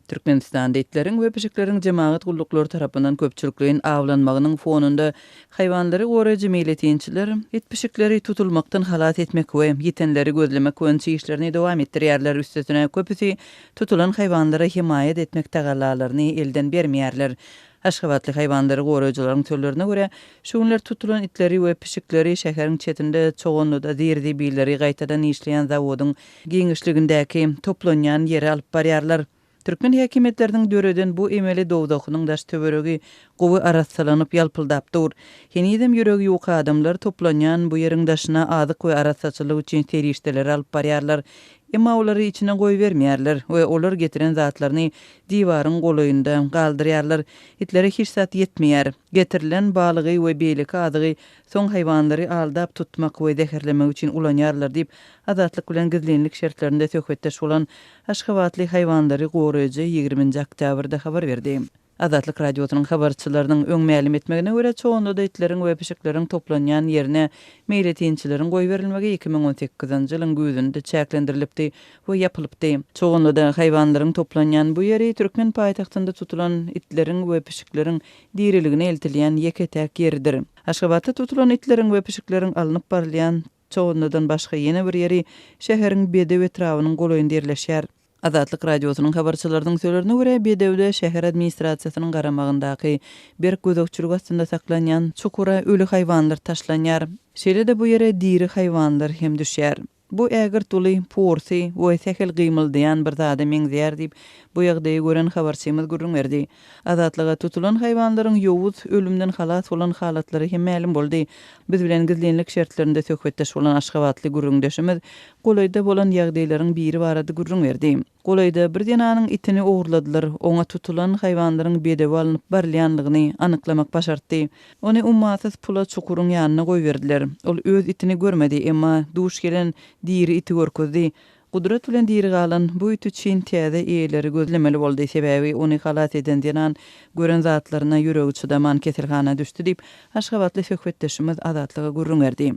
Türkmenistanda itleriň we pişikleriň jemagat gulluklary tarapyndan köpçülikleýin awlanmagynyň fonunda haýwanlary goraýjy meýletinçiler it-pişikleri tutulmakdan halas etmek we ýitenleri gözlemek boýunça işlerini dowam etdirýärler, üstesine köpüsi tutulan haýwanlara hemaýat etmek tagallalaryny elden bermeýärler. Aşgabatly haýwanlary goraýjylaryň sözlerine görä, şu günler tutulan itleri we pişikleri şäheriň çetinde Çoganlyda zir-zibilleri gaýtadan işleýän zawodyň giňişligindäki toplanýan ýere alyp barýarlar. Türkmen häkimiýetleriniň döreden bu emeli dowzahynyň daş-töweregi gowy arassalanyp ýalpyldap dur. Henizem ýüregi ýuka adamlar toplanýan bu ýeriň daşyna azyk we arassaçylyk üçin serişdeleri alyp barýarlar. Emma olary içine goýbermeýärler we olar getiren zatlaryny diwaryň golaýynda galdyrýarlar. Itlere hiç zat ýetmeýär. Getirilen balygy we beýleki azygy soň haýwanlary aldap tutmak we zäherlemek üçin ulanýarlar diýip, Azatlyk bilen gizlinlik şertlerinde söhbetdeş bolan aşgabatly haýwanlary goraýjy ýigriminji oktýabrda habar berdi. Azatlyk Radiosynyň habarçylarynyň öň mälim etmegine görä, Çoganlyda itleriň we pişikleriň toplanýan ýerine meýletinçileriň goýberilmegi 2018-nji ýylyň güýzünde çäklendirilipdi we ýapylypdy. Çoganlyda haýwanlaryň toplanýan bu ýeri türkmen paýtagtynda tutulan itleriň we pişikleriň diriligine eltilýän ýeke-täk ýeridir. Aşgabatda tutulan itleriň we pişikleriň alnyp barylýan Çoganlydan başga ýene bir ýeri şäheriň Bedew etrabynyň golaýynda ýerleşýär. Azatlyk Radiosynyň habarçylarynyň sözlerine görä, Bedewde şäher administrasiýasynyň garamagyndaky berk gözegçilik astynda saklanýan çukura öli haýwanlar taşlanýar. Şeýle-de bu ýere diri haýwanlar hem düşýär. Bu ägirt uly, porsy we sähel gymyldaýan bir zada meňzeýär diýip, bu ýagdaýy gören habarçymyz gürrüň berdi. Azatlyga tutulan haýwanlaryň ýowuz ölümden halas bolan halatlary hem mälim boldy. Biz bilen gizlinlik şertlerinde söhbetdeş bolan aşgabatly gürrüňdeşimiz golaýda bolan ýagdaýlaryň biri barada gürrüň berdi. Golaýda bir zenanyň itini ogurladylar, oňa tutulan haýwanlaryň bedewe alnyp barylýanlygyny anyklamak başartdy. Ony ummasyz pula çukuryň ýanyna goýberdiler. Ol öz itini görmedi, emma duş gelen diri iti görkezdi. Gudrat bilen diri galan bu it üçin täze eýeleri gözlemeli boldy, sebäbi ony halas eden zenan gören zatlaryna ýüregi çydaman keselhana düşdi diýip, aşgabatly söhbetdeşimiz Azatlyga gürrüň berdi.